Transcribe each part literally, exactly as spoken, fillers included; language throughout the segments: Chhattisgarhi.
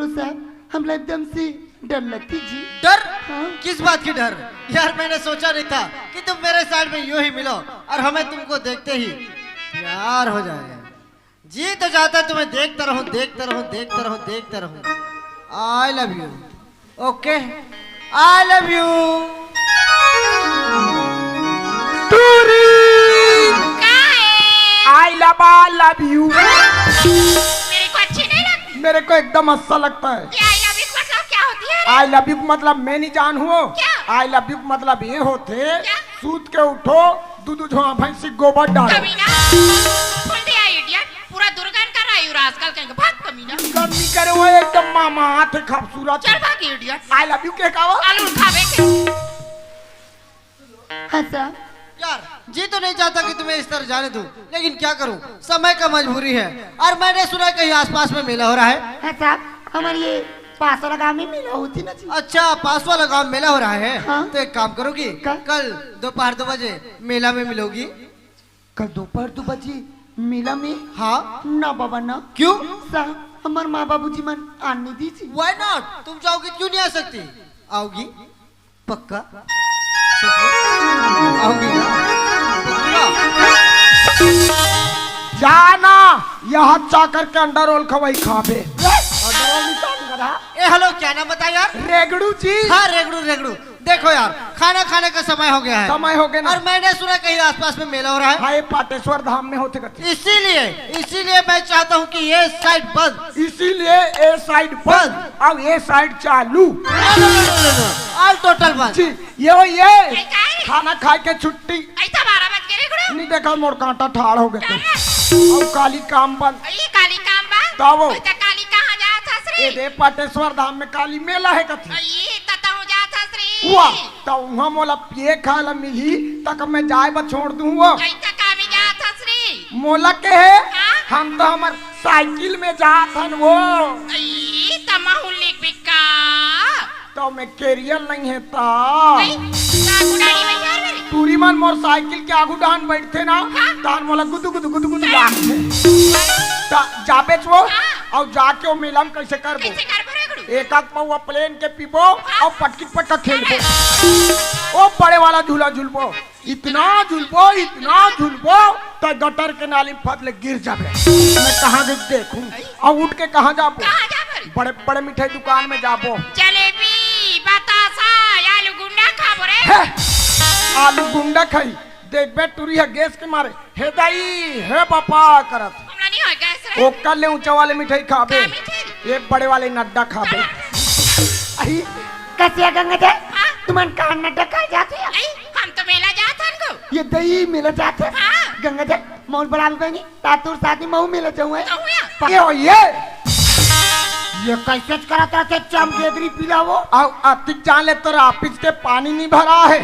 साहब, हमला एकदम से डर लगथे जी। डर? हाँ। किस बात की डर? यार, मैंने सोचा नहीं था कि तुम मेरे साइड में यूं ही मिलो और हमें तुमको देखते ही प्यार हो जाए। जी तो चाहता है तुम्हें देखता रहूं, देखता रहूं, देखता रहूं, देखता रहूं। I love you। OK, I love you। टूरी। का है? I love, I love you। मेरे को अच्छी नहीं लगती। मेरे को एकदम अच्छा लगता है। ये I love you का मतलब क्या होती है? I love you का मतलब मैं नहीं जानहूं। क्या? I love you का मतलब ये होथे, क्या? सूत के उठो, दू दू झोंहा भैंसी गोबर डालो। कमीना, बोल दिया idiot। पूरा दुर्गन कर रहा है युवराज कल कहेंगे, भाग कमीना। गर्मी करे वो एकदम मामा हाथ है खूबसूरत। चल भाग idiot। I love you के का वो? आलू खावे के। हाँ साहब। यार, जी तो नहीं चाहता कि तुम्हें इस तरह जाने दूं, लेकिन क्या करूं, समय का मजबूरी है। और मैंने सुना कहीं आसपास में मेला हो रहा है। हाँ साहब, हमारे ये पास वाला गांव में मेला होती ना जी। अच्छा, पास वाला गांव मेला हो रहा है। हाँ। तो एक काम करोगी, क्या? कल दोपहर दो बजे मेला में मिलोगी। कल दोपहर दो बजे मेला में? हाँ। ना बाबा ना। क्यों? साहब, हमारे माँ बाबूजी मन आने दीजिए। Why not? तुम जाओगी, क्यों नहीं आ सकती? आओगी? पक्का? सच में? आओगी ना? पक्का? जाना, यहाँ चाकर के अंडा रोल खवाई खाबे। अंडा रोल नहीं खाऊंगा ना। ए, हेलो, क्या नाम बताया यार? रेगड़ू जी। हाँ, रेगड़ू, रेगड़ू। देखो यार, खाना खाने का समय हो गया है। समय हो गया ना। और मैंने सुना कहीं आसपास में मेला हो रहा है। हाँ, ये पाटेश्वर धाम में होते करते। इसीलिए, इसीलिए मैं चाहता हूँ कि ये साइड बंद। इसीलिए ये साइड बंद। बंद। अब ये साइड चालू। No, no, no, no, no, no। All total बंद। जी, ये हो ये। ए, का है? खाना खाए के छुट्टी। ऐसा बारह बज के रे गुरु। नहीं देखा, मोर कांटा ठाड़ हो गए। क्या है? अब काली काम बंद। ये काली काम बंद? तब वो। तो काली कहाँ जात हस रे? ए दे, पाटेश्वर धाम में काली मेला है कथी? ये ततहूँ जात हस रे। वाह, त उहाँ मोला पिए खाए ला मिलही, तक मैं जाए बर छोड़ दूँ वो। कई का काम जात हस रे? मोला के है? हाँ? हम तो हमर साइकिल में जात हन वो। ई तमहू लिख बिका। तो मैं कैरियर नहीं है ता। नहीं, ना गुडानी में यार मेरी। टूरी मन मोर साइकिल के आगू डाहन बैठथे ना, हाँ। तान मोला गुदु गुदु गुदु गुदु लागथे। ता जाबेच वो, हाँ। अउ जाके वो मेला में कैसे करबो? कैसे करबो रे गुरु? एक आध पौवा प्लेन के पीबो, हाँ। अउ पटकी पटका खेलबो। अरे। ओ बड़े वाला झूला झूलबो। इतना झुलबो, इतना झुलबो, त गटर के नाली में फट ले गिर जाबे। मैं कहाँ के देखूं? अउ उठ के कहाँ जाबो? कहाँ जाबो रे? बड़े बड़े मिठाई दुकान में जाबो। जलेबी, बतासा, आलू गुंडा खाबो रे। हे, आलू गुंडा खाई। देखबे टूरी ह गैस के मारे, हे दाई, हे बापा करत। हमला नहीं होय गैस रे। ओकर ले ऊंचा वाले मिठाई खाबे। का मिठाई? ये बड़े वाले नड्डा खाबे। अही, कसिया गंगा दे, हाँ? तुमन का नड्डा खाए जात हो? अही, हम तो मेला जात हन गो। ये दही मेला जात है? हाँ। गंगा दे, मौल बड़ा भी बनी, तातुर शादी महू मेला जाऊँ है। तो हुआ? ये हो ये। ये कैसे करत रहते चमगेदरी पिलावो? आओ अतिक जान ले तोर ऑफिस के पानी नहीं भरा है।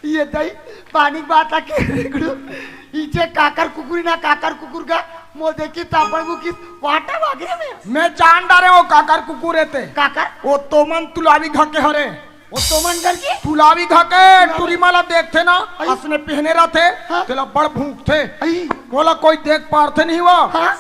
ये दई पानी के बात आके रेगड़ू, इचे काकर कुकुरी ना काकर कुकुर का, मो देखी तापड़ मुखी वाटा वागरे में। मैं जान डारे वो काकर कुकुर एते। काकर? वो तोमन तुलावी घके हरे। वो तोमन घर की? तुलावी घके, तुलावी। टूरी माला देखथे ना, अरे। असने पहने रहथे, हाँ। तेला बड़ भूखथे। अई। बोला कोई देख पारथे नहीं हुआ। हाँ।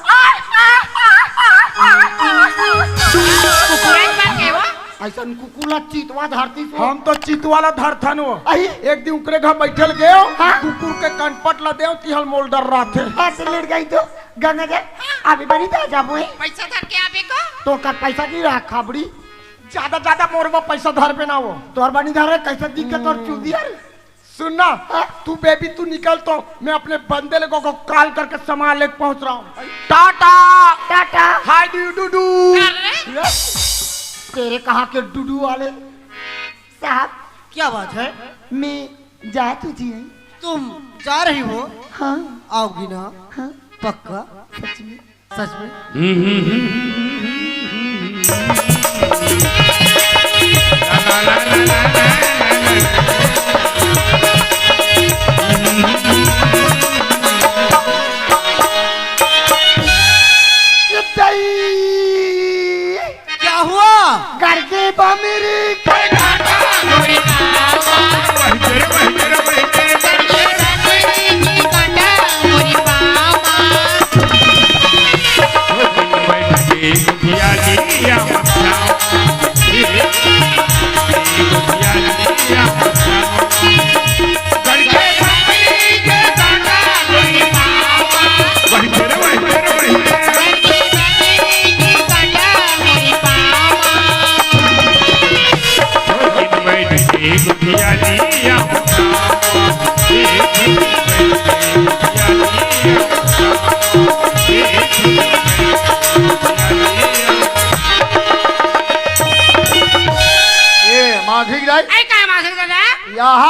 कुकुर है का के वो? ऐसन कुकुर ला चितवा धरती सो। हम तो चितवा ला धरथन वो। अही। एक दिन उकरे घर बैठल गयो, हाँ। कुकुर के कनपट ला देव, तिहल मोल डर रहथे। हाँ, तो लेट गई तो गंगा जल, अभी बनी तो जाबो है। पैसा धर के आबे को। तो कर पैसा नहीं रहा खाबड़ी। ज्यादा, ज्यादा मोर में पैसा धर पे ना वो। तोर बनी धर रे, कैसे दिक्कत और चुदी यार। सुन ना, हाँ? तू बेबी तू निकल तो मैं अपने बंदे लोगों को कॉल करके सामान लेके पहुंच रहा हूँ। टाटा। टाटा। हाय डू डू डू। अरे? तेरे कहाँ के डुडू वाले? साहब। क्या बात है? मैं जा तुझे। तुम जा रही हो? हाँ। आओगी ना? हाँ। पक्का? सच में। सच में। क्या हुआ? घर के बा मेरे।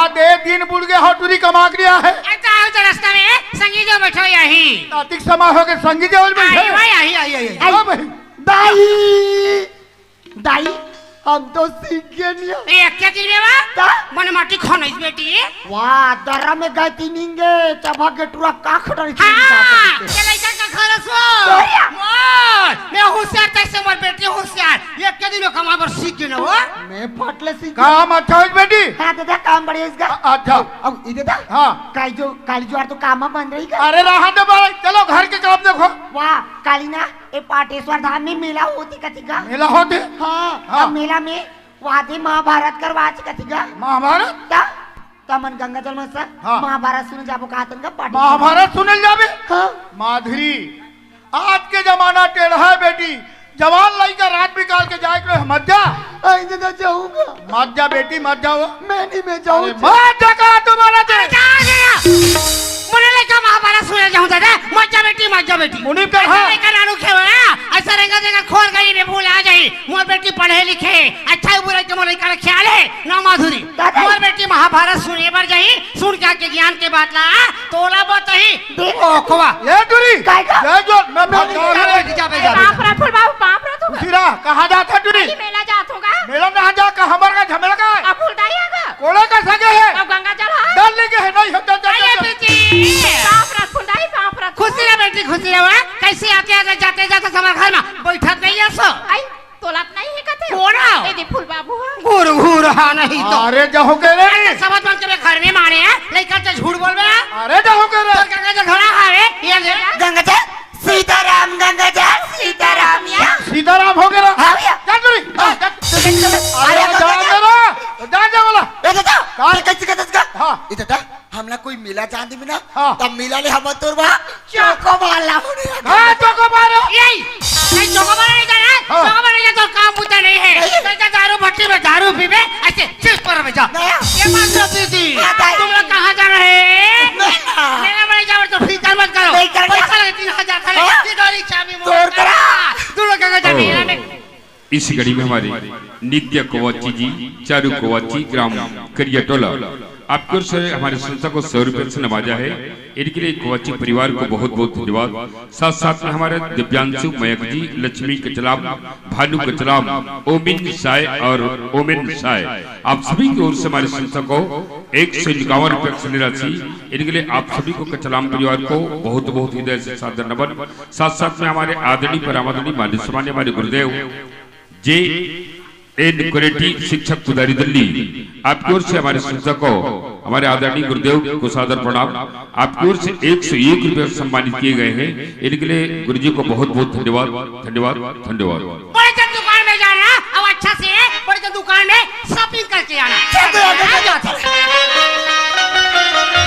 दे दिन बुड़ गे हो टूरी कमा के लिया है। अच्छा, आओ तो रास्ता में संगी जो बैठो यही। अतिक समा हो के संगी जो बैठे। आई, आई, आई, आई, आई। हाँ भाई। दाई, दाई, हम तो सीख गए नहीं। ए, क्या दिन में वा? ता? मन माटी खाना इस बेटी। वाह, दर्रा में गए तीन इंगे, चबा के टूरा का खटर हाँ, ये लड़का का घर सो। बढ़िया। वाह, मैं होशियार तैसे मोर बेटी होशियार। ये के दिन में कमा बर सीख गए ना वो? मैं फटले सीख गया। काम अच्छा हो बेटी? हाँ दादा, काम बढ़िया इसका। अ-, अच्छा। अब, अब ये दादा, हाँ। काली जो, काली जो यार तो काम बन रही का? अरे रहा दे भाई, चलो घर के काम देखो। वाह, काली ना, ए पाटेश्वर धाम में मेला होती कथी का? मेला होती? हाँ, हाँ। अब मेला में वादे महाभारत करवा च कथी का? महाभारत? ता, ता मन गंगा जल में से हाँ। महाभारत सुने जाबो कहा तन का पार्टी। महाभारत सुने जाबे? हाँ। माधुरी, आज के जमाना टेढ़ा है बेटी। जवान लड़का रात निकाल के जाए के मत जा। आई दादा जाऊंगा। मत जा बेटी, मत जाओ। मैं नहीं, मैं जाऊंगा। मत जा कहा तुम्हारा दे। जा, जा, जा। मुने लड़का महाभारत सुने जाऊं दादा। मत जा बेटी, मत जा बेटी। मुनि पे ऐसा हाँ। लड़का नानू खेलो ना। ऐसा रहेगा देखा खोल गई ने भूल आ जाई। मोर बेटी पढ़े लिखे, अच्छा ही बुरा के मोर लड़का ख्याल है ना माधुरी। दादा। मोर बेटी महाभारत सुने बर जाई, सुन के आके ज्ञान के बात ला, तोला बताही। देखो। ओखवा। ये टूरी। काय का? ये जो मैं नहीं, भगवान नहीं, है। नहीं, जा, जा, जा, जा। बाप रे, फूल बाबू, बाप रे, तू। सिरा, कहाँ जात है टूरी? अरे, मेला जात होगा। मेला ना जा, का हमर का झमेला का है? अब फूल दाई आगा। कोले का सगे है? अब गंगा जल है? डर लेके है, नहीं है, चल, चल, अरे, चल, चल। पीछे। बाप रे, फूल दाई, बाप रे, तू। खुशी रह बेटी, खुशी रह, हाँ? कैसे आते, आते, जाते, जाते हमारे घर में बैठत नहीं है सो? आई। तोला त नहीं हे कथे? कोन? ए दे फूल बाबू ह। घूर घूर हा नहीं तो। अरे जाहो के रे। अरे समझ मन के घर में मारे हैं, लइका से झूठ बोलबे। अरे जाहो के रे। तोर का का झगड़ा हावे? ये ले। गंगा जा, सीताराम गंगा जा, सीताराम या। सीताराम हो गया। हाँ भैया। चल दूरी। हाँ। चल। अरे अरे जा गंगा जा। जा रे। जा जा बोला। ए दादा, का? ये कैसे कहते इसका? हाँ। ये दादा, हमला कोई मिला जान दे ना, हाँ। तब मिला ले हम तोर वहाँ चोकोबार ला होने लगा। हाँ, चोकोबार। यही। नहीं, चोकोबार नहीं जाना है। हाँ। चोकोबार नहीं जाना, तो काम बुझा नहीं है। नहीं। तो जा दारू भट्टी में दारू पीबे, ऐसे चिप्स पर में जा। नहीं। ये बात तो दी थी। हाँ, भाई। तुम लोग कहाँ जा रहे हैं? नहीं ना। मेरा बड़े जाओ तो फिकर मत करो। नहीं करना। पैसा लगे तीन हजार था। हाँ। ये गाड़ी चाबी मोड़ तोड़ करा। तुम लोग कहाँ जा रहे हैं? ओ। इस कड़ी में हमारे नित्य कोवाची जी, चारू कोवाची, ग्राम करियाटोला, आपकी ओर से हमारे संस्था को सौ रुपये से नवाजा है। इनके लिए कोवाची परिवार को बहुत बहुत धन्यवाद। साथ साथ में हमारे दिव्यांशु मयंक जी, लक्ष्मी कचलाम, भानु कचलाम, ओमिन साय और ओमिन साय, आप सभी की ओर से हमारी संस्था को एक सौ इक्यावन रुपये की राशि, इनके लिए आप सभी को, कचलाम परिवार को बहुत बहुत हृदय से सादर नमन। साथ साथ में हमारे आदरणीय परमादरणीय माननीय सम्माननीय हमारे गुरुदेव जे एन कुरेटी, शिक्षक कुदारी दिल्ली, आपकी ओर से हमारे संस्था को, हमारे आदरणीय गुरुदेव को सादर प्रणाम। आपकी ओर से एक सौ एक रुपये सम्मानित किए गए हैं। इनके लिए गुरु जी को बहुत बहुत धन्यवाद, धन्यवाद, धन्यवाद। बड़े जन दुकान में जाना, अब अच्छा से बड़े जन दुकान में शॉपिंग करके आना। चल, चल, चल, चल, चल।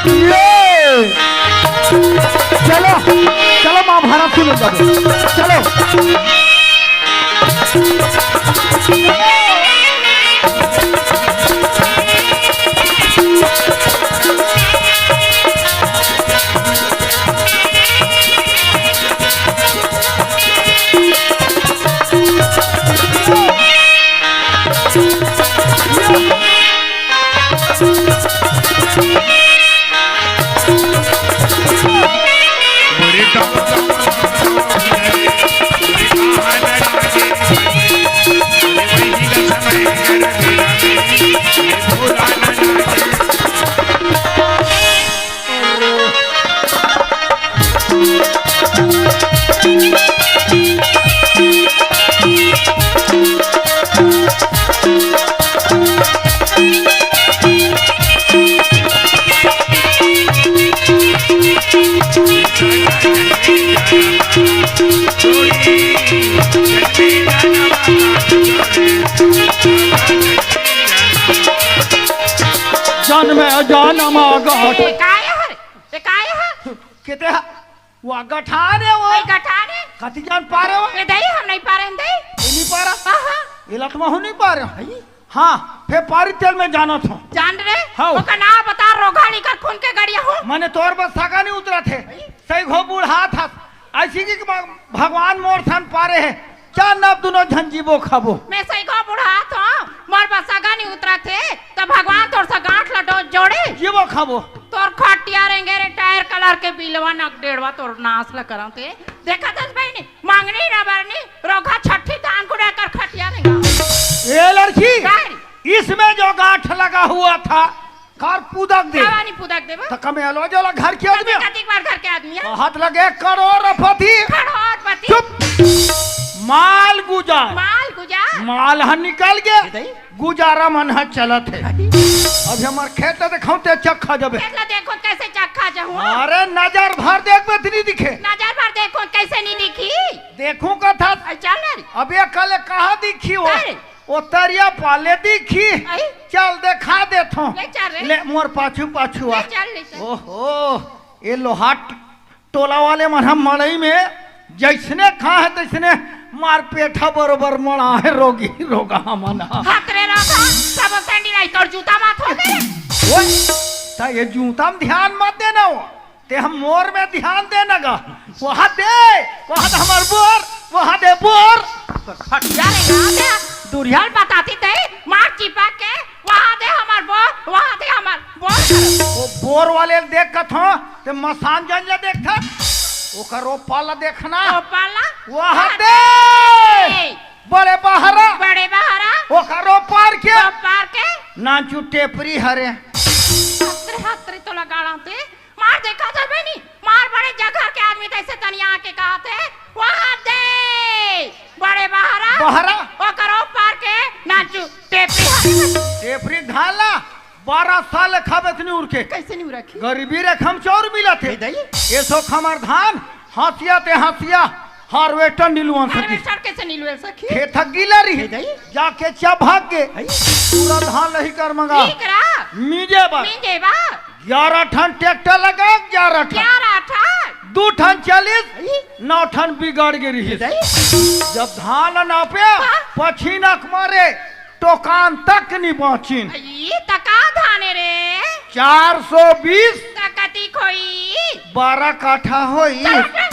ये। चलो, चलो महाभारत सुनो, चलो। चलो। जन्म जन्म गहट। ए, काय हर? ए, काय हर? केते हा-, वा गठान हे वो। ओए गठान हे? कति जान पारे हो? ए, दई, हम नहीं पारे, दई। ये नहीं पारा? हाँ, हाँ। ये लठमा हो नहीं पारे हो? हाँ, फेर पारी तेल में जाना था। जान रे? हाँ। ओकर नाम बता, रोगानी कर खून के गड़िया हो। मैंने तोर बस सागा नहीं उतरा थे। सही घो बूढ़ा था। ऐसी की भगवान मोर सन पारे है। क्या ना दोनों झन जीबो खाबो। मैं सही घो बूढ़ा था। पर बसगा नहीं उतरत हे, त भगवान तोर सा गांठ ला डो-, जोड़े। ये वो खाबो। तोर खटिया रेंगे रे, टायर कलर के बिलवा नक डेढ़वा तोर नास ला करत हे। देखत हस बहिनी, मंगनी न बरनी, रोघा छठी धान कुड़ा कर खटिया रेंगा। ए लड़की, का रे? इसमें जो गांठ लगा हुआ था, कर पुदक दे। कावा नहीं पुदक देबा? त कमे आलो जला घर के आदमी। कतिक बार घर के आदमी हे? हाथ लगे करोड़पति। करोड़पति। चुप। माल गुजार। माल गुजार। माल ह निकल गे। ए दाई। गुजारा मन ह चलत हे। अभी हमर खेत ला देखहूं ते चक्खा जबे। खेत ला देखहूं कइसे चक्खा जहूं? अरे नजर भर देखबे त नहीं दिखे। नजर भर देखहूं कइसे नहीं दिखी? देखहूं कथस। अरे चल ना रे। अब ये कले कहां दिखी हो? अरे। ओ तरिया पाले दिखी। आई। चल देखा देथों। ले चल रे। ले मोर पाछू पाछू आ। ले चल, ले चल। ओहो, ये लोहाट टोला वाले मन ह मड़ई में जइसने खा हे तइसने मार पेठा बरोबर मड़ा हे रोगी रोगा मन ह। हाथ रे राधा, सब सैंडल आई तोर जूता माथ हो गए। ओए, त ये जूता में ध्यान मत देना हो। ते हम मोर में ध्यान दे न गा। वहा दे, वहा दे हमर बोर, वहा दे बोर। खटिया रे ना दे, दुरियाल बताती ते, मार चिपक के, वहा दे हमर बोर, वहा दे हमर बोर। वो बोर वाले ल देख कथों, ते मसान जन ला देखत, ओकर ओ पाला देखना। ओ पाला? वहा वहा दे। दे। बड़े बहरा। बड़े बहरा। ओकर ओ पार के। ओ पार के। नानचू टेपरी हरे। हतरे हतरे तो लगाड़ा ते। मार देखा था बहिनी, मार बड़े जगह के आदमी तइसे तनिया के कहा थे, वहा दे बड़े बहरा, बहरा। ओकर ओ पार के नानचू टेपरी हरे। टेपरी धान ला बारह साल खाबे त नहीं उरखे। कइसे नहीं उरखी? गरीबी रे खमचौर मिलत हे। ए दाई। ए सो खमर धान, हंसिया ते हंसिया, harvester निलवन सकी। Harvester कइसे निलवे सकी? खेत ह गीला रही। ए दाई। जाके चभाग के। आई। पूरा धान लही कर मंगा। ठीक रा। मीजे बा। मीजे बा। ग्यारह ठन ट्रैक्टर लगा, ग्यारह ठन। ग्यारह ठन। दू ठन चलिस, आई। नौ ठन बिगड़ गे रहिस। ए दाई। जब धान नापे, हाँ। पछीना के मारे, टोकान तक नहीं बाँचिन। ई त का धाने रे? चार सौ बीस। त कतिक होई? बारह काठा होई। चल, चल।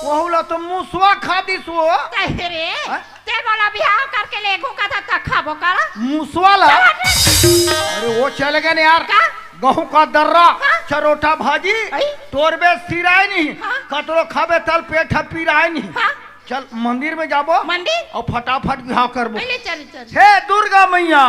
वहू ला तो मुसवा खा दिस वो। तहे रे, हाँ? ते मोला बिहाव करके लेगहूं कथस त खाबो काला? मुसवा ला? चल, हट रे। अरे वो चले गे न यार। का? गहूं का दर्रा, हाँ? चरोटा भाजी, आई? तोरबे सिराय नहीं, हाँ? कतरो खाबे तल पेट ह पिराय नहीं। हाँ? चल मंदिर में जाबो मंदिर? अउ फटाफट बिहाव करबो। ले चल, चल। हे दुर्गा मैया,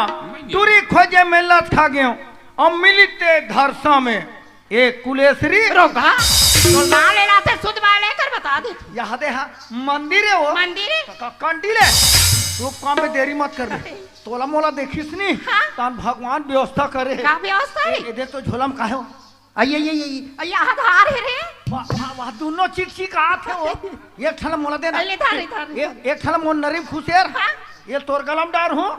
टूरी खोजे में लटका गेंव, अउ मिलिस ते धरसा में। ए कुलेश्री। रोघा, तो नाम लेना थे, शुद्ध बाय लेकर बता दे। यहा दे हा, मंदिर हे वो। मंदिर हे? क-, क-, कंडी ले। शुभ काम में देरी मत करबे। तोला मोला देखिस नहीं, हाँ? तहान भगवान व्यवस्था करे हे। का व्यवस्था हे? ए, ए, देख तो झोला में का हे वो। अई, अई, अई, अई। अई, आधार हे रे। वाह, वाह, वाह, दूनों चिक चिक आत हे वो। एक ठन मोला दे ना। अई, ले धर, ले धर, ले ए, धर। एक ठन मोर नरीम खुसेर। हाँ। ए तोर गला में डारहूं,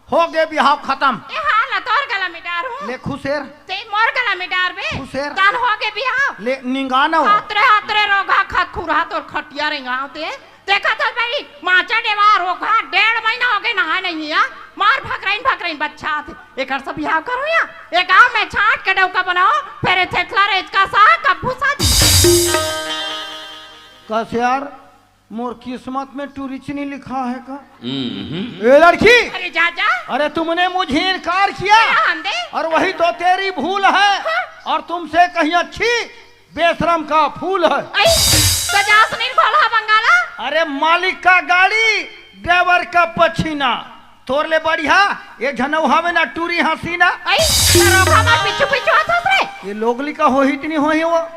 हो गे बिहाव खतम। ए हाँ, ला तोर गला में डारहूं। ले खुसेर। ते मोर गला में डारबे। खुसेर। तहान हो गे बिहाव। ले निंगा ना वो। हातरे, हातरे रोघा खत खुरहा तोर खटिया रेंगाव ते। देखत हस बहिनी, माचा डेवा रोघा डेढ़ महीना हो गे नहाय नहीं हे। मार भकरइन भकरइन बच्छाथे। एकर से बिहाव करो या। ए गांव में छांट के डौका बनाओ, फेर ए थेथला रेचका सा कब भूसा दी। कस यार, मोर किस्मत में टूरी च नहीं लिखा है का? हम्म। ए लड़की! अरे जा, जा। अरे तुमने मुझे इनकार किया। क्या हम दे? और वही तो तेरी भूल है। हाँ। और तुमसे कहीं अच्छी बेशरम का फूल है। अई, त जा सुनील भोला बंगाला। अरे मालिक का गाड़ी, ड्राइवर का पछीना। तोर ले बढ़िया, ए झनौहा में ना टूरी हसीना। अई, त रोघा मार पीछू पीछू आथस रे। ए लोगली का होही त नहीं होही वो।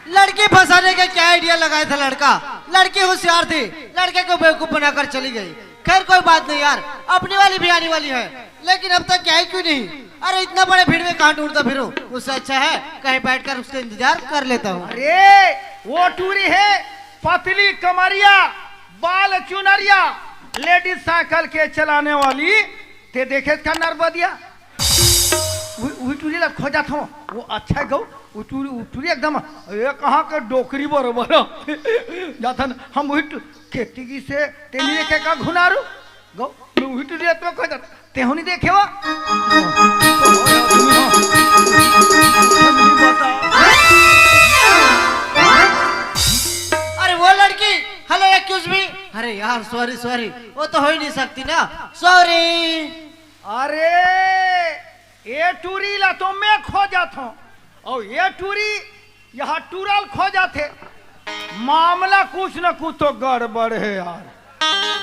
लड़की फंसाने का क्या आइडिया लगाया था लड़का? लड़की होशियार थी, लड़के को बेवकूफ बनाकर चली गई। खैर कोई बात नहीं यार, अपनी वाली भी आने वाली है। लेकिन अब तक क्या ही क्यों नहीं? अरे इतना बड़े भीड़ में कहाँ ढूंढता फिरूं? उससे अच्छा है कहीं बैठकर उसका इंतजार कर लेता हूँ। अरे वो टूरी है, पतली कमरिया, बाल चुनरिया, लेडीज साइकिल के चलाने वाली। ते देखे का नरबदिया? वही, वही टूरी ला खोजत हो। वो अच्छा है गौ, वो टूरी, वो टूरी एकदम, ये कहाँ के डोकरी बरोबर। जाथन हम वही टू-, खेती की से तेनी देखे का घुनारू। गौ, मैं उही टुरी तो कह जाता। तेहू नहीं देखे हो? अरे वो लड़की, हेलो, एक्सक्यूज मी। अरे यार, सॉरी, सॉरी, वो तो हो ही नहीं सकती ना, सॉरी। अरे, ए टूरी ला तो मैं खोजत हंव, अउ ए टूरी यहाँ टूरा ल खोजत हे। मामला कुछ न कुछ तो गड़बड़ हे यार।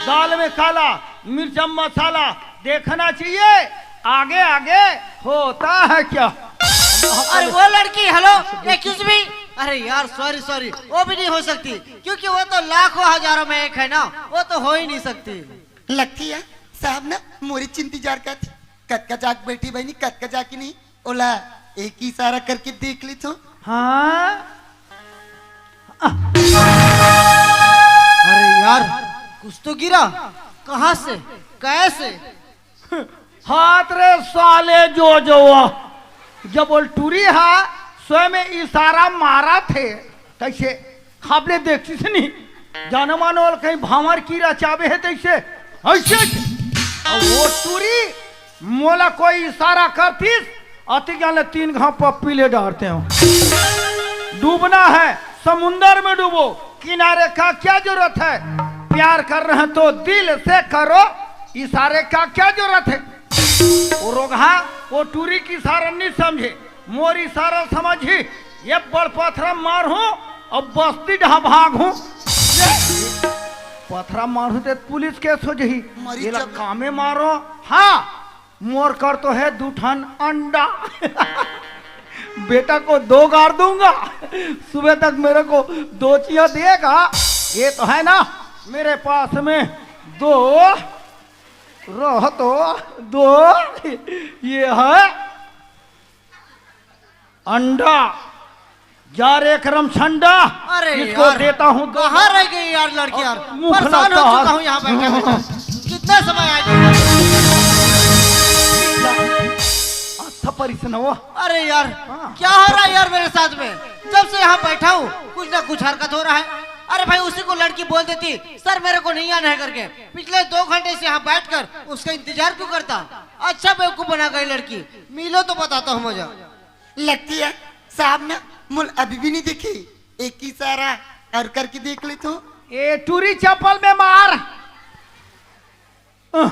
दाल में काला, मिर्चा में मसाला, देखना चाहिए आगे आगे होता है क्या। अरे वो लड़की, हेलो, एक्सक्यूज मी। अरे यार, सॉरी सॉरी, वो भी नहीं हो सकती, क्योंकि वो तो लाखों हजारों में एक है ना, वो तो हो ही नहीं सकती। लगती है साहब ना मोरी च इंतजार करत हे। कतका जाग बैठी बहिनी, कतका जाग की नहीं, ओला एक ही इशारा करके देख ले तो। हाँ। अरे यार, कुछ तो गिरा। कहाँ से? कैसे? हाथ रे साले जो जोवा, जब ओल टूरी हा स्वयं इशारा मारत हे, तैसे खाबले देखतिस नहीं, जानो मानो ओल कहीं भांवर कीरा चाबे हे तैसे, ऐसे। अउ वो टूरी मोला कोई इशारा करतिस, अति जान ले तीन घाव पप्पी ले डारते हो। डूबना है, समुंदर में डूबो, किनारे का क्या जरूरत है? प्यार करना है तो दिल से करो, इशारे का क्या जरूरत है? वो रोगहा, वो टूरी की इशारा नहीं समझे, मोर इशारा समझी, ये बड़ पथरा मारहूं अउ बस्ती डहा भागहूं। पथरा मारहूं ते पुलिस केस हो जही। मरी ये ला जब कामे मारो। हाँ, मोर कर तो है दू ठन अंडा। बेटा को दो गाड़ दूंगा, सुबह तक मेरे को दो चिया देगा। ये तो है ना मेरे पास में दो, रह तो दो, ये है अंडा। यार, एक रमछंडा, अरे इसको यार, देता हूँ दो। कहाँ रह गई यार लड़की यार? और मुख परेशान हो चुका हूँ यहाँ बैठे बैठे। कितना समय आ गया? अच्छा, परेशान हो। अरे यार, हाँ। क्या हो रहा है यार मेरे साथ में? जब से यहाँ बैठा हूँ, कुछ ना कुछ हरकत हो रहा है। अरे भाई, उसी को लड़की बोल देती, "सर, मेरे को नहीं आना है," करके। पिछले दो घंटे से यहाँ बैठकर उसका इंतजार क्यों करता? अच्छा बेवकूफ बना गई लड़की। मिलो तो बताता हूँ मजा। लगती है साहब ना, मोला अभी भी नहीं देखी। एक ही इशारा और करके देख ले तो। ए टूरी चप्पल में मार। ओ,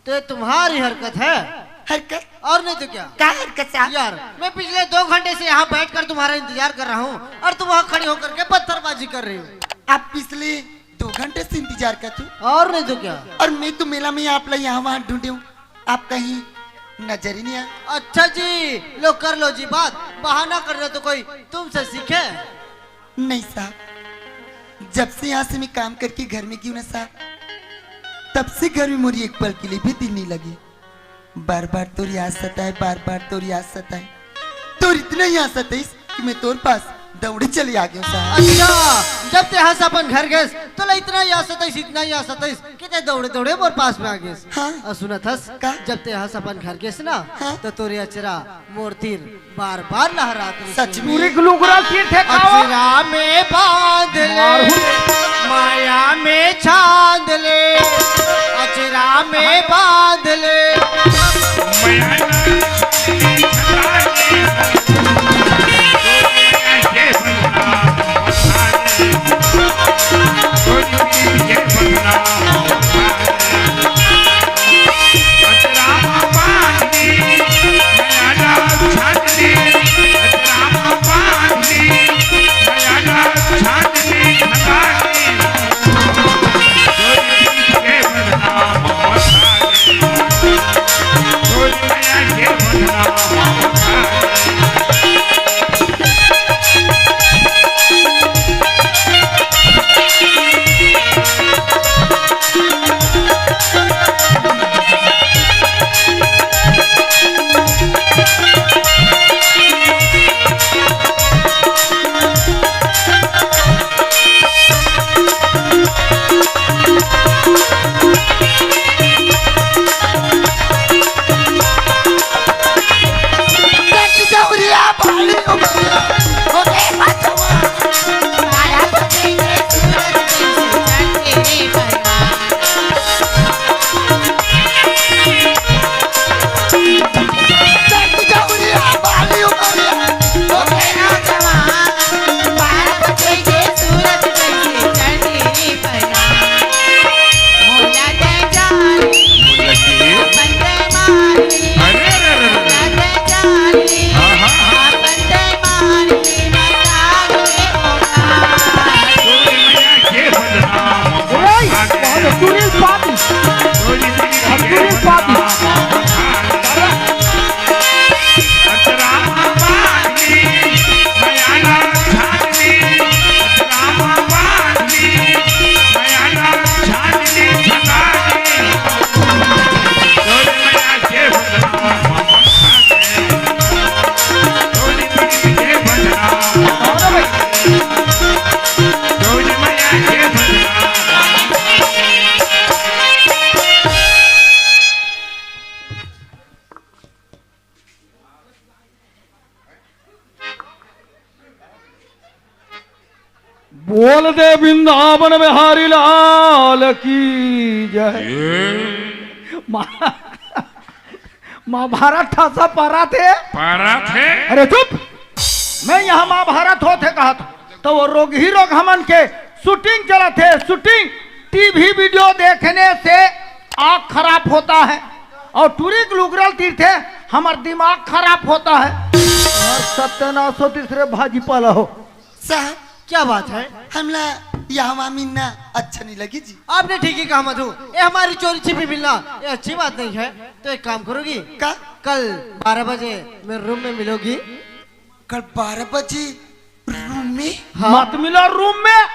तो ये तुम्हारी हरकत है? हरकत? और नहीं तो क्या? क्या हरकत साहब? यार, मैं पिछले दो घंटे से यहाँ बैठकर तुम्हारा इंतजार कर रहा हूँ और तुम वहाँ खड़ी होकर के पत्थरबाजी कर रही हो। आप पिछले दो घंटे से इंतजार करत हो? और नहीं तो क्या? और मैं तो मेला में आप ला यहाँ वहाँ ढूंढे हूँ, आप कहीं नजर ही नहीं आए। अच्छा जी, लो कर लो जी बात, बहाना करना तो कोई तुमसे सीखे? नहीं साहब, जब से यहाँ से मैं काम करके घर में गई हूँ ना साहब, तब से घर में मोरी एक पल के लिए भी दिल नहीं लगे। बार बार तोर याद सताए, बार बार तोर याद सताए। तोर इतना याद सताइस कि मैं तोर पास दौड़े चले आ गयो साहब। अच्छा, जब ते यहाँ से अपन घर गेस, तोला इतना याद सताइस, इतना याद सताइस कि ते दौड़े दौड़े मोर पास में आ गेस। हाँ। और सुनत हस, का? जब ते यहाँ से अपन घर गेस ना, हाँ। तो तोरे अचरा मोर तीर बार बार लहरात रहिस। सच में। पूरी ग्लुगरा तीर थे खावा। अचरा में बांध ले, मारू। माया में छांद ले, अचरा में बांध ले। बोल दे वृंदावन बिहारी लाल की जय। मा-, महाभारत ठासा पारा थे। पारा थे। अरे चुप, मैं यहाँ महाभारत होथे कहा था, तो वो रोगही रोग हमन के शूटिंग चलत हे, शूटिंग। टीवी वीडियो देखने से आँख खराब होता है और टूरी के लुगरल तीरथे, हमर दिमाग खराब होता है। और सत्यानाश हो तीसरे भाजी पाला हो। साहब, क्या बात है? हमला यहाँ वहाँ मिलना अच्छा नहीं लगी जी। आपने ठीक ही कहा मधु, ये हमारी चोरी छिपी मिलना ये अच्छी बात नहीं है। तो एक काम करोगी, का? कल बारह बजे मेरे रूम में मिलोगी। कल बारह बजे रूम में? हाँ। मत मिलो रूम में,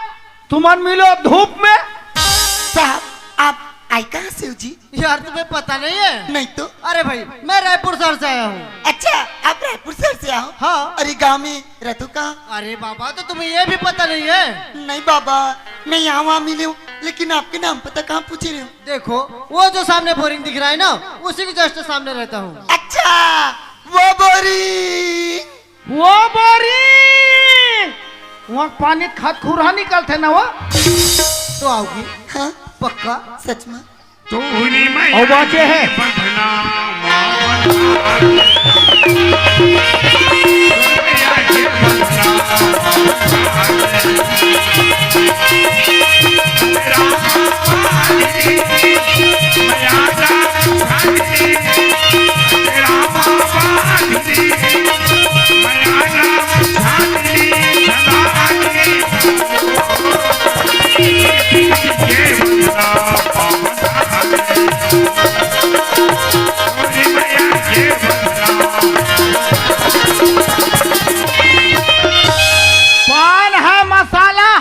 तुमन मिलो धूप में। साहब, आप आई कहाँ से हो जी? यार, तुम्हें पता नहीं है? नहीं तो। अरे भाई, मैं रायपुर शहर से आया हूँ। अच्छा, आप रायपुर शहर से आए हो? हाँ। अरे, गाँव में रहते हो कहाँ? अरे बाबा, तो तुम्हें ये भी पता नहीं है? नहीं बाबा, मैं यहाँ वहाँ मिले हूँ, लेकिन आपके नाम पता कहाँ पूछ रहे हो? देखो, वो जो सामने बोरिंग दिख रहा है ना, उसी के जस्ट सामने रहता हूँ। अच्छा, वो बोरिंग। वो बोरिंग, वहाँ पानी खात खुरहा निकलते ना वो। तो आओगी? हाँ। पक्का? सच में? और बाँचे हैं। पान है मसाला,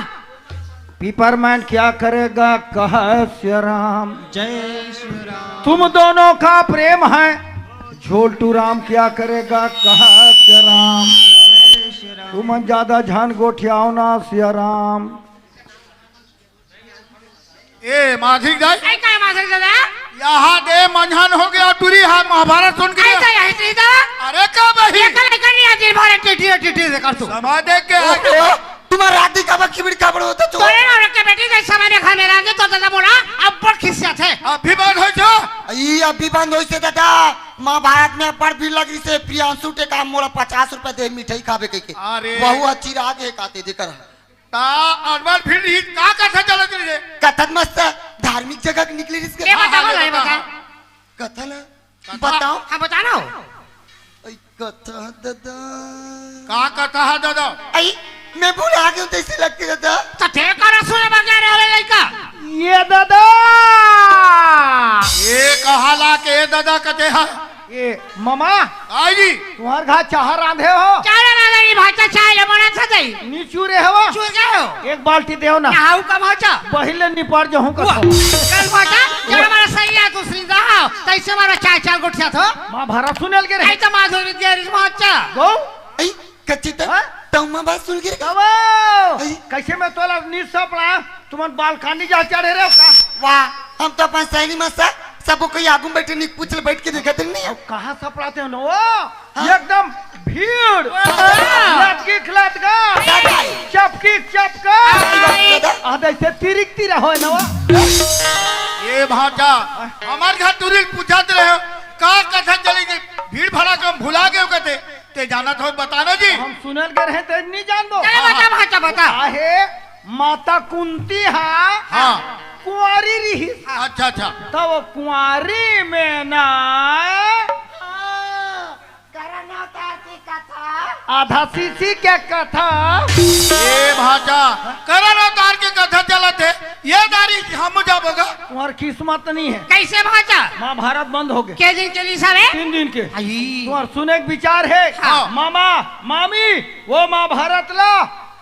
पिपरमेंट क्या करेगा, कहा सिया राम। जय श्री राम। तुम दोनों का प्रेम है, झोलटू राम क्या करेगा, कहा सिया राम। जय श्री राम। तुमन ज्यादा झन गोठियाओ ना, सिया राम। ए, माधुरी दाई। ए, काय माधुरी दादा? यहाँ दे मंझन हो गया, टूरी हा महाभारत सुन के। ऐसा यही चीज है। अरे, का बही? ये कल कर लिया, दिन भर टीटी, टीटी से कर तू। समाज देख के ओ, ओ, तुम्हारा रात दिन का बक्की बिड़ी का बड़ होता तू। तोरे ना रख के बेटी, जैसे समय देखा मेरा, जो तो दादा मोला, अब बड़ खिसिया थे। अभी बंद हो जो। ई अभी बंद होइसे दादा, महाभारत में बड़ भीड़ लगी से प्रियांशु टेकाम मोला पचास रुपया दे मिठाई खावे के, के। अरे। वहू अच्छी राग है काते देकर। ता अनवर फिर ही का कथा चलत रही रे? कथा मस्त धार्मिक जगह के निकले रिस के। ए, हाँ, बताओ हाँ, ना, ये बताओ। बताओ। कथा ना? कथा? बताओ। हाँ, बता ना हो। ऐ कथा दादा। का कथा है दादा? ऐ, मैं भुला गया हूँ, तैसे लगते दादा। तो थे करा सुने बगैर वाले लइका। ये दादा। ये कहा ला के दादा कते है? ए, मामा, आई जी। तुम्हार घर चाह रांधे हो? चाह रांधे नहीं, भाचा चाह ले बना था दई। नी चूरे हो? चूर गए हो? एक बाल्टी देव ना। ना, हाउ का भाचा? बहिल ले निपट जो हूँ वाह, कथो। कल भाचा, जरा हमारा सही है, दूसरी दा, तैसे हमारा चाय चाल गुठिया थो। माँ भारत सुनेल के रहे। आई तो माधुरी दे रही भाचा। गो? आई, कच्ची त हाँ? तौमा बात सुन के रे। बाबा, अई। कैसे मैं तोला नी सपड़ा, तुमन बालकनी जा चढ़े रहे हो का? वाह, हम तो अपन सैनी में से सबको कोई आगू में बैठे नहीं, पूछ ले, बैठ के देखा तो नहीं। अब कहाँ सपड़ाते हो ना वो? हाँ। एकदम भीड़। हाँ। लटकी खिलत का। दादा। चपकी चपका। दादा। आधा से तिरिक तिरा हो ना वो। ये भाटा, हमारे घर तुरिल पूछाते रहे हो, का कथा चली गई, भीड़ भड़ा कम भुला गए हो कहते। ते जानत हो, बता ना जी। हम सुनल गए रहे, ते नहीं जान दो। चले बता, भाचा, बता। आहे, माता कुंती हा, हाँ। कुंवारी रही। अच्छा, अच्छा। तब कुंवारी में ना, हाँ, करन अवतार की कथा। आधा सीसी के कथा। ए भाचा, करन अवतार के कथा चलत है। ये दारी हम जाबो गा। तुम्हार किस्मत नहीं है। कैसे भाचा? महाभारत बंद हो गए। के दिन चली सारे? तीन दिन के। आई। तुम्हार सुने के विचार है। हाँ। मामा, मामी, वो महाभारत ला,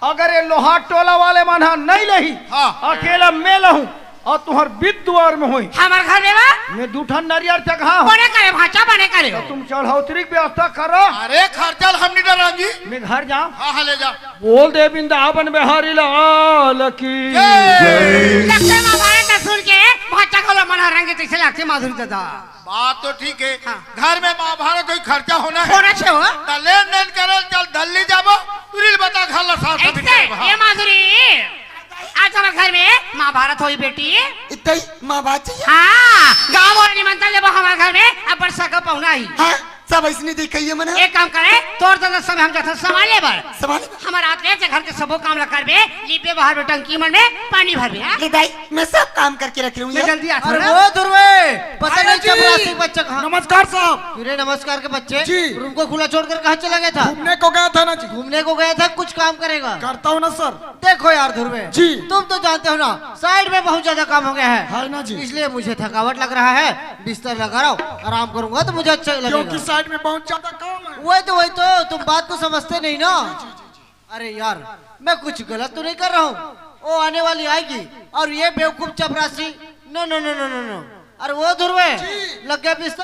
अगर ये लोहार टोला वाले मन हा नहीं लही, हाँ। अकेला मैं लहूं, और तुम्हार बीत दुआर में होई। हमार घर में बा? मैं दू ठन नरियर चघा हूँ। बने करे भाचा, बने करे। तो तुम चढ़ौतरी की व्यवस्था करो। अरे खर्चा ला हम नहीं डरांगी। मैं घर जाऊँ। हाँ, हाँ, ले जा। बोल दे वृंदावन बिहारी लाल की जय। जय। लगते महाभारत ना सुन के भाचा को लो मना रंगे तैसे लगते माधुरी दादा। बात तो ठीक है। हाँ। घर में महाभारत कोई खर्चा होना है। होना छे हो। त लेन देन करे चल दिल्ली जाबो। तुरिल बता घर ला साफ सफाई ऐसे, करे बा। ये माधुरी। महाभारत होई बेटी। इतई महाभारत चाहिए। हाँ, गाँव वाला निमंत्रण लेबो हमारे घर में, अब बड़ सगा पहुना ही। हाँ, सब ऐसने दिखाइए मन। एक काम करे, तोर ददा समय हम जाथन संभाले बर। संभाले बर। हमर आत ले जे घर के सबो काम ला करबे, लिपबे बाहर में टंकी मन में पानी भरबे, हाँ? ले दाई, मैं सब काम करके रख लूंगी। मैं जल्दी आथन अरे ना। वो धुरवे, पता नहीं चपरासी बच्चा कहाँ। नमस्कार साहब। अरे नमस्कार के बच्चे, जी। रूम को खुला छोड़कर कहाँ चला गया था? घूमने को गया था ना जी। घूमने को गया था, कुछ काम करेगा? करता हूँ ना सर। देखो यार धुरवे, जी। तुम तो जानते हो ना, साइड में बहुत ज्यादा काम हो गया है। है ना जी। इसलिए मुझे थकावट लग रहा है, बिस्तर लगा रहा हूँ, आराम करूंगा तो मुझे अच्छा लगेगा। क्योंकि साइड में बहुत ज्यादा काम है। वही तो, वही तो, तुम बात को समझते नहीं ना। अरे यार, मैं कुछ गलत तो नहीं कर रहा हूँ? वो आने वाली आएगी और ये बेवकूफ चपरासी, नो नो नो नो नो नो। अरे वो धुरवे, जी। लग गया बिस्तर।